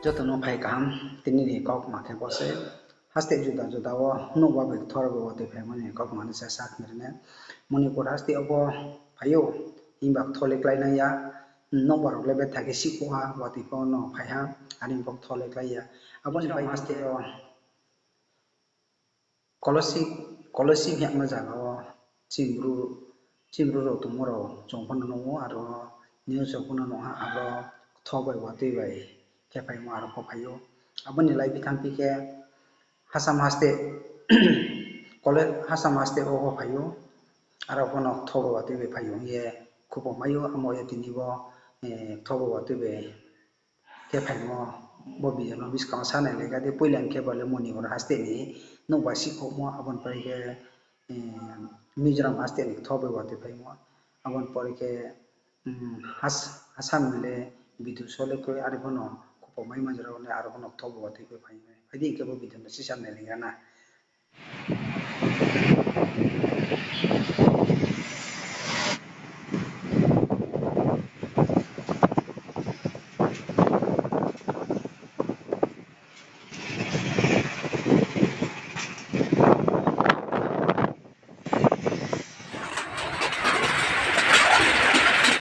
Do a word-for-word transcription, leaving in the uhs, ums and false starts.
Joto no phai kaham, tini ni kaukma khe bo se. Haste juda juda wo nouhba bai kthor bai watoi phaimo ni kaukma no se sakhnari nai. Manipur haste wo pho phai ou, himba kthor le klái nang ya, nouhba rao le betha khe sihkhouh ha, watoi pho no phai ha, are pho kthor le klái ya. Abo ni haste wo Kolasib, Kolasib hingma zaga wo chini Bru, chini Bru rao tongmo rao chung pho no nuh ou, aro news rao pho no nuh ha, aro kthor bai watoi bai khe phaimo aro pho phai ou. Abo ni lai bithang phi khe Hasam haste, Kole-, Hasam haste wo pho phai ou, aro pho no kthor bai watoi bai phai ou hing ye khupo mai ou, amo ye tini bo, eh, kthor bai watoi bai khe phaimo bo video no buskang wo sa nai lai kha di, poila ni khe bo le Manipur haste ni nouhba sihkhouhmo, abo ni pore khe, eh, Mizoram haste ni kthor bai watoi phaimo, abo ni pore khe, mm, Has-, Assam ni le video so le kroi, are pho no khupo mai manjra wo le aro pho no kthor bai watoi phai phaimo. Phai di hing khe bo video no sisa nai lai kha na.